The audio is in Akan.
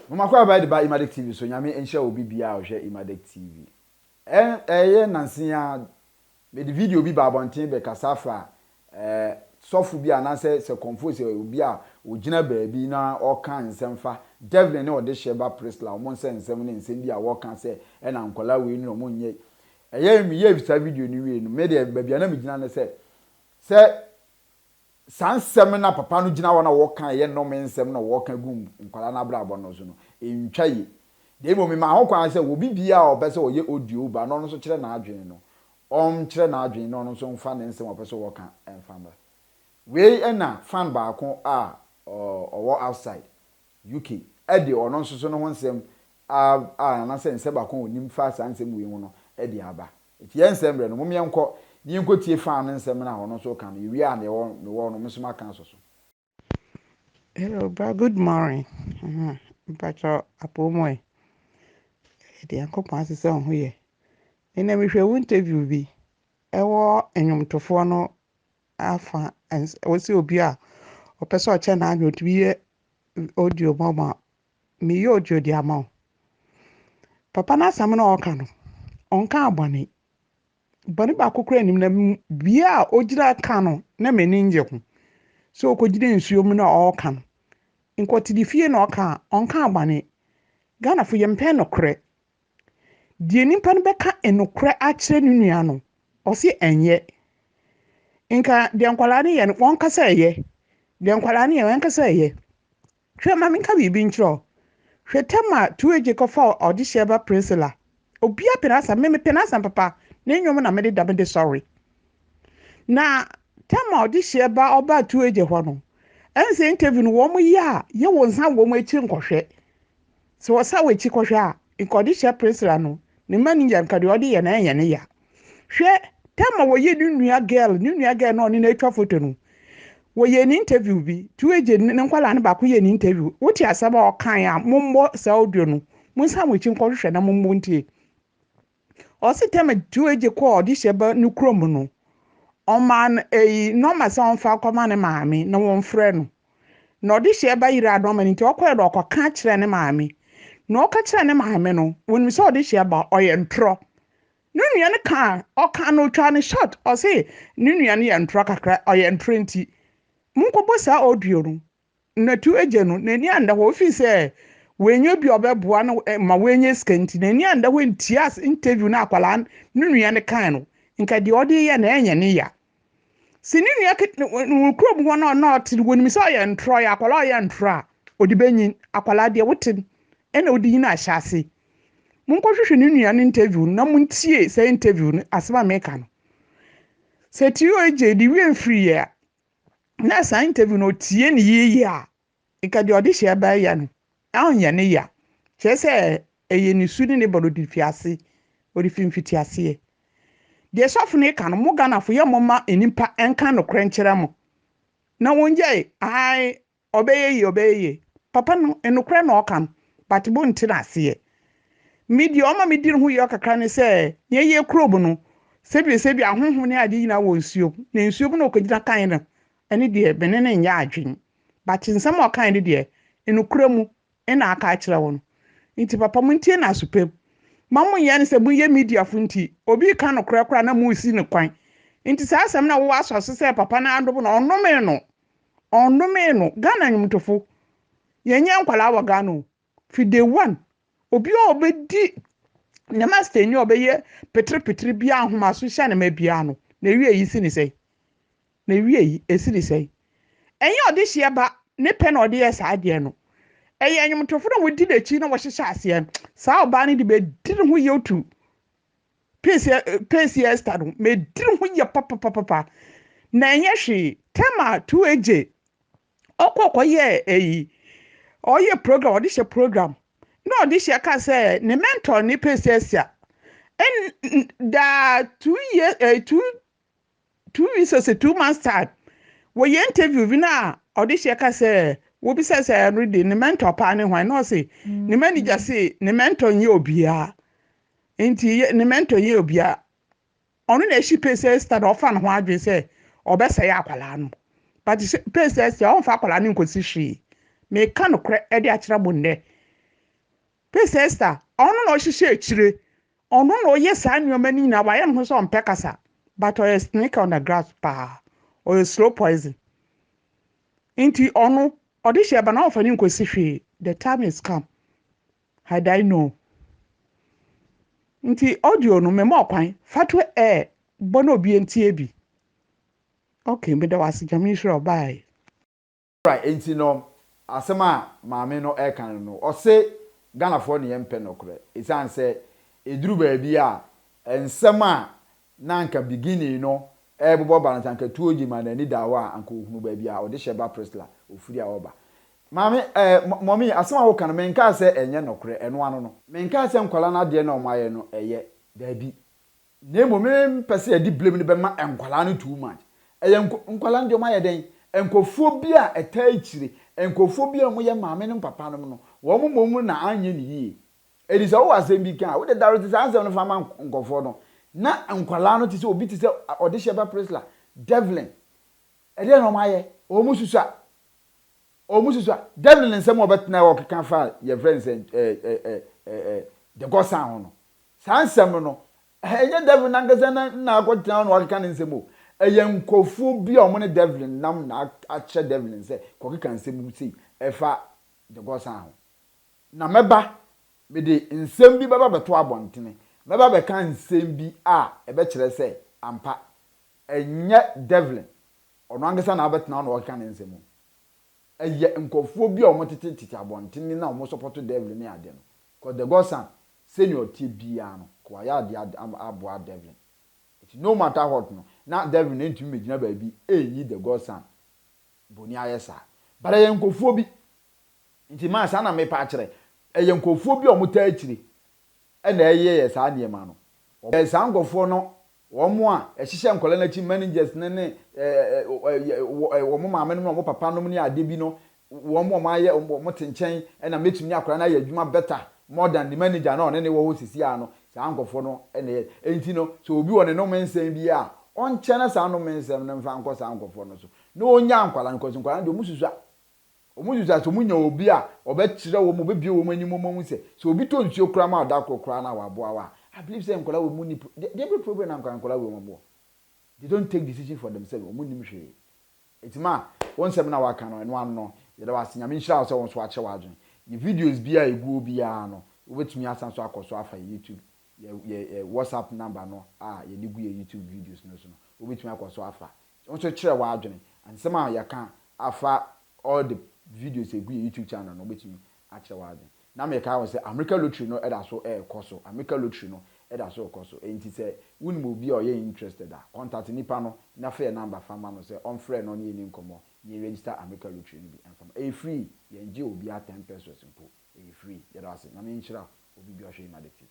Mama kɔ aba de ba Imadek TV so. Nyame nhyira obi biara a ɔhwɛ Imadek TV. Ɛyɛ nanse a mede video bi ba abɔnten bɛkasa fa sɔfo bi anaasɛ sɛ kɔmfo sɛ obi a ogyina baabi na ɔka nsɛm fa Devlin ne ɔdehyeɛ ba Priscilla wɔn nsɛ nsɛm ne nsɛm bi a wɔka sɛ ɛna nkwadaa wei no wɔn nyɛ. Ɛyɛ meyɛ saa video no wie no, me deɛ baabi a na megyina ne sɛ saa nsɛm na papa no gyina hɔ na wɔka ɛyɛ nnɔme nsɛm na wɔka gu nkwadaa no abrabɔ no so no, ɛntwa yie. Deɛ mmom mema ho kwan sɛ obi biara a ɔpɛ sɛ ɔyɛ audio ba na ɔno nso kyerɛ n'adwene no, ɔnkyerɛ n'adwene na ɔno nso mfa ne nsɛm a ɔpɛ sɛ wɔka mfa mmra. Wei ɛna fan baako a ɔwɔ outside UK ɛde ɔno nso so ne ho nsɛm a anaasɛ nsɛm baako a onim fa saa nsɛm wei ho no ɛde aba. Nti yɛn nsɛm brɛ no, mom yɛnkɔ na yɛnkɔtie fan no nsɛm no a ɔno nso ka no. Yɛwie a, neɛ ɛwɔ mewɔ no, me nso maka aso so. Hello, bra. Good morning. Mpakyɛ apɔ ɛ. Yɛde Nyankopɔn ase sɛ wo ho yɛ. Ɛnna mehwɛ wo interview bi ɛwɔ nnwomtofoɔ no afa wɔsi obi a ɔpɛ sɛ ɔkyɛ n'adwene, otumi yɛ audio ma ma meyɛ audio de ama wo. Papa n'asɛm na ɔka no, ɔnka abɔne. Bɔne baako koraa anim na bea a ogyina ka no na m'ani ngye ho. Sɛ ɔkɔgyina nsuo mu na ɔreka no. Nkɔte ne fie na ɔka a, ɔnka abɔne. Ghanafo, yɛmpɛ nokorɛ. Deɛ nipa no bɛka nokorɛ akyerɛ ne nua no, ɔse ɛnyɛ. Nka deɛ nkwadaa no yɛ no, wɔnkasa ɛyɛ. Deɛ nkwadaa no yɛ, wɔnkasa ɛyɛ. Hwɛ, ma menka biribi nkyerɛ wo. Hwɛ, tam a 2AJ kɔfa ɔde hyɛ ba Priscilla. Obiara pɛ n'asɛm, me mepɛ n'asɛm papa. Ne nnwom na mede da mede sɔre. Na tam a ɔde hyɛ ba ɔbaa 2AJ hɔ no, ɛnsɛ interview no wɔn yɛ a yɛ wɔn nsa wɔn akyi nkɔhwɛ. Sɛ wɔsa wɔn akyi kɔhwɛ a, nka ɔde hyɛ Priscilla no, ne mma no yɛ nka deɛ ɔde yɛ no ɛnyɛ ne ya. Hwɛ, tam a wɔyɛ ne nua girl na ɔne no atwa photo no, wɔyɛ ne interview bi. 2AJ ne nkwadaa no baako yɛ ne interview. Wote asɛm a ɔkan a, mommɔ saa audio no, monsan mo akyi nkɔhwehwɛ na mommɔ ntie. Ɔsi tam a 2AJ kɔɔ ɔde hyɛ ba ne kurom no, ɔmaa no eyi nɔɔma sɛ ɔmfa kɔma ne maame na wɔmfrɛ no. Na ɔde hyɛ ba yere nɔɔma no nti ɔkɔɛ no ɔkɔka kyerɛ ne maame. Na ɔka kyerɛ ne maame no, wɔnim sɛ ɔde hyɛ ba ɔyɛ ntorɔ. Ne nua no ka ɔka no, otwa ne short, ɔse ne nua no yɛ ntorɔ kakra, ɔyɛ ntorɔ nti monkɔbɔ saa audio no. Na 2AJ no n'ani anda hɔ, ofi sɛ wɔnyɛ bi a ɔbɛboa no ma wɔnyɛ sika nti n'ani anda hɔ ntia interview no akwadaa ne nua no kan no, nka deɛ ɔde yɛ no ɛnyɛ ne ya. Si ne nua wɔ kurom hɔ na ɔte no, wɔnim sɛ ɔyɛ ntorɔ, yɛ akwadaa ɔyɛ ntorɔ a ɔde bɛnyin. Akwadaa deɛ wote no ɛna ɔde nyin ahyɛ ase. Monkɔhwehwɛ ne nua no interview no na montie sɛ interview no asɛm a meka no sɛ 2AJ de wie mfiri yɛ a na saa interview no otie ne yie a, nka deɛ ɔde hyɛ bɛyɛ no ɔnyɛ ne ya. Kyerɛ sɛ ɛyɛ ne su ne ne bɔ no ɔde fi ase, ɔde fi mfiti aseɛ. Deɛ sɔfo no ka no, mo Ghanafo yɛ mo ma nnipa nka nokorɛ nkyerɛ mo na wɔngyae. Ae, ɔbɛyɛ yie, ɔbɛyɛ yie. Papa no nokorɛ na ɔka no, but mo nte n'aseɛ. Me deɛ ɔma me di ne ho yɛ kakra ne sɛ nea ɛyɛ kurom no, sɛbi sɛbi ahohom ne ade nyinaa wɔ nsuo mu, na nsuo mu na ɔkɔgyina kan no, ɛne deɛ mene ne nyɛ adwene, but nsɛm a ɔkan no deɛ, nokorɛ mu ɛna aka akyerɛ wo no. Nti papa, mo ntie n'asopam ma mo nyɛ no sɛ moyɛ mediafo nti obi ka nokorɛ koraa na mosi no kwan. Nti saa asɛm no a wowɔ asɔ so sɛ papa no adom no, ɔnnome no, ɔnnome no. Ghana nnwomtofo, yɛnyɛ nkwalaa wɔ Ghana o. Fi day one, obi a ɔbɛdi ne master ni a ɔbɛyɛ peterepetere bi ahoma so hyɛ ne ma biara no na ewie yi si ne sɛn, na ewie yi esi ne sɛn. Ɛnyɛ ɔde hyɛ ba ne pɛ na ɔde yɛ saa adeɛ no. Ɛyɛ nnwomtofo na wɔdi n'akyi na wɔhyehyɛ aseɛ. Saa ɔbaa no de bɛdi ne ho yɛ otu Piesie Esther no, mɛdi ne ho yɛ papapapa na ɛnyɛ hwee. Tɛma 2AJ ɔkɔ kɔyɛ ɛyi, ɔyɛ program, ɔde hyɛ program na ɔde hyɛ ka sɛ ne mentor ne Piesie Esther ɛn daa 2 years, 2 weeks ɔsɛ 2 months time, wɔyɛ interview bi na ɔde hyɛ ka sɛ wobisa sɛ ɛno de ne mentor paa ne hwan, na ɔse ne manager se ne mentor nyɛ obiara. Nti ne mentor nyɛ obiara, ɔno na ehyi Piesie Esther na ɔfa ne ho adwene sɛ ɔbɛsɛe akwadaa no. But Piesie Esther ɔnfa akwadaa no nkosi hwee. Meka nokorɛ ɛde akyerɛ mo nnɛ. Peace Esther, ɔno na ɔhyehyɛ akyire, ɔno na ɔyɛ saa nneɛma no nyinaa, wayɛ ne ho sɛ ɔmpɛ kasa, but ɔyɛ snake on the grass paa, ɔyɛ slow poison. Nti ɔno, ɔde hyɛ ba na ɔmfa ne nkɔsi hwee, the time is come, had I know. Nti audio no, mema ɔkwan, fa to air, bɔ na obi ntie bi. Okay, meda wo ase, Nyame nhyira wo, bye. Right, enti no asɛm a maame no ɛka no no ɔse Ghanafoɔ ne yɛmpɛ nɔkorɛ ɛsiane sɛ ɛduru baabi a nsɛm a na anka beginning no ɛrebobɔ ba no sɛ anka tuo gye ma n'ani da hɔ a anka ɔhunu baabi a ɔde hyɛ ba Priscilla ɔfiri a ɔba. Maame eh, mummy asɛm a woka no menkaa sɛ ɛnyɛ nɔkorɛ ɛno ano no. Menkaa sɛ nkwadaa no adeɛ no a wɔayɛ no ɛyɛ, daabi. Na mmom me mpɛ sɛ yɛde blame no bɛma nkwadaa no too much. Ɛyɛ nko nkwadaa no deɛ wɔayɛ dɛn? Nkurɔfoɔ bi a ɛtaa akyire, nkurɔfoɔ bi a wɔyɛ maame nom papa nom no, wɔn mmom na anyɛ no yie. Enti sɛ wowɔ asɛm bi ka a, wode direct saa asɛm no fa ma nkurɔfoɔ no. Na nkwadaa no te sɛ obi te sɛ Ɔdehyeɛba Priscilla, Devlin, ɛdeɛn na wɔayɛ? Wɔsusua. Wɔn susu a, Devil ne nsɛm a ɔbɛtena hɔ ɔkeka fa yɛfrɛ no sɛ ɛɛ ɛɛ the God son ho no, saa nsɛm no, ɛnyɛ Devil nankasa na na akɔtena hɔ na wakeka ne nsɛm o. Ɛyɛ nkurɔfoɔ bi a wɔn ne Devil nam na akyerɛ Devil sɛ kɔkeka nsɛm sei ɛfa the God son ho. Na mɛba, mede nsɛm bi bɛba bɛto abɔntene, mɛba bɛka nsɛm bi a ɛbɛkyerɛ sɛ ampa, ɛnyɛ Devil ɔno ankasa na abɛtena hɔ na ɔkeka ne nsɛm o. Ɛyɛ nkurɔfoɔ bi a wɔtete tete abɔntene na wɔn support Devlin ne adeɛ no. Cause the Godson, sɛnea ɔteɛ biara no, kò wayɛ adeɛ aboa Devlin. Nti no matter what no, na Devlin ntumi mmɛgyina baabi ɛnyi the Godson boni ayɛ saa. But ɛyɛ nkurɔfoɔ bi. Nti maa saa na mepa akyerɛ. Ɛyɛ nkurɔfoɔ bi a wɔtaa akyire ɛna ɛyɛ yɛ saa nneɛma no. Ɛyɛ saa nkurɔfoɔ no, wɔn a ɛhyehyɛ nkwadaa n'akyi, managers ne ne ɛɛ ɛɛ wɔn maame nom na wɔn papa nom ne adeɛ bi no, wɔn a wɔayɛ wɔn te nkyɛn ɛna mɛtumi ne akwadaa no ayɛ adwuma better more than the manager na ɔne ne wɔ hɔ sisi ano, saa nkurɔfoɔ no ɛna ɛyɛ. Nti no sɛ obi wɔ ne nnome nsɛm bi a, ɔnkyɛn na saa nnome nsɛm no mfa nkɔ saa nkurɔfoɔ no so na ɔnya nkwadaa no, kɔsi nkwadaa no deɛ, wɔn susu a wɔn susu a, sɛ wɔn nya obi a ɔbɛkyerɛ wɔn, ɔbɛbie wɔn anim, wɔn ahu sɛ sɛ obi tɔ nsuo koraa ma ɔda koro koraa na waboa wa, I believe sɛ nkwadaa wɔ mu ni deɛ bɛ problem na nkwadaa wɔ wɔn wɔ, they don't take decision for themselves, wɔn nim hwee. Eti ma wɔn nsɛm na waka no, ɛno ano no, yɛda wase, Nyame nhyira wo sɛ wɔn nso akyerɛ w'adwene. Yɛ videos bi a egu biara no, wobɛtumi asan so akɔ so afa yɛ YouTube, yɛ WhatsApp number no a yɛde gu yɛ YouTube videos no so no, wobɛtumi akɔ so afa wɔn nso kyerɛ w'adwene. Nsɛm a yɛka afa all the videos egu yɛ YouTube channel no, wobɛtumi akyerɛ w'adwene. Na meka wɔn sɛ America Lottery no ɛda so ɛɛkɔ so, America Lottery no ɛda so ɛkɔ so. Nti sɛ wonim obi a ɔyɛ interested a, contact nipa no na fɛ yɛ number fa ma no sɛ ɔmfrɛ no ne yɛni nkɔmmɔ ne yɛn register America Lottery no bi ɛmfa ma. Ɛyɛ free, yɛn gye obiara 10 pesos mpo, ɛyɛ free. Yɛda ase, Nyame nhyira obi bi a ɔhwɛ Imadek TV.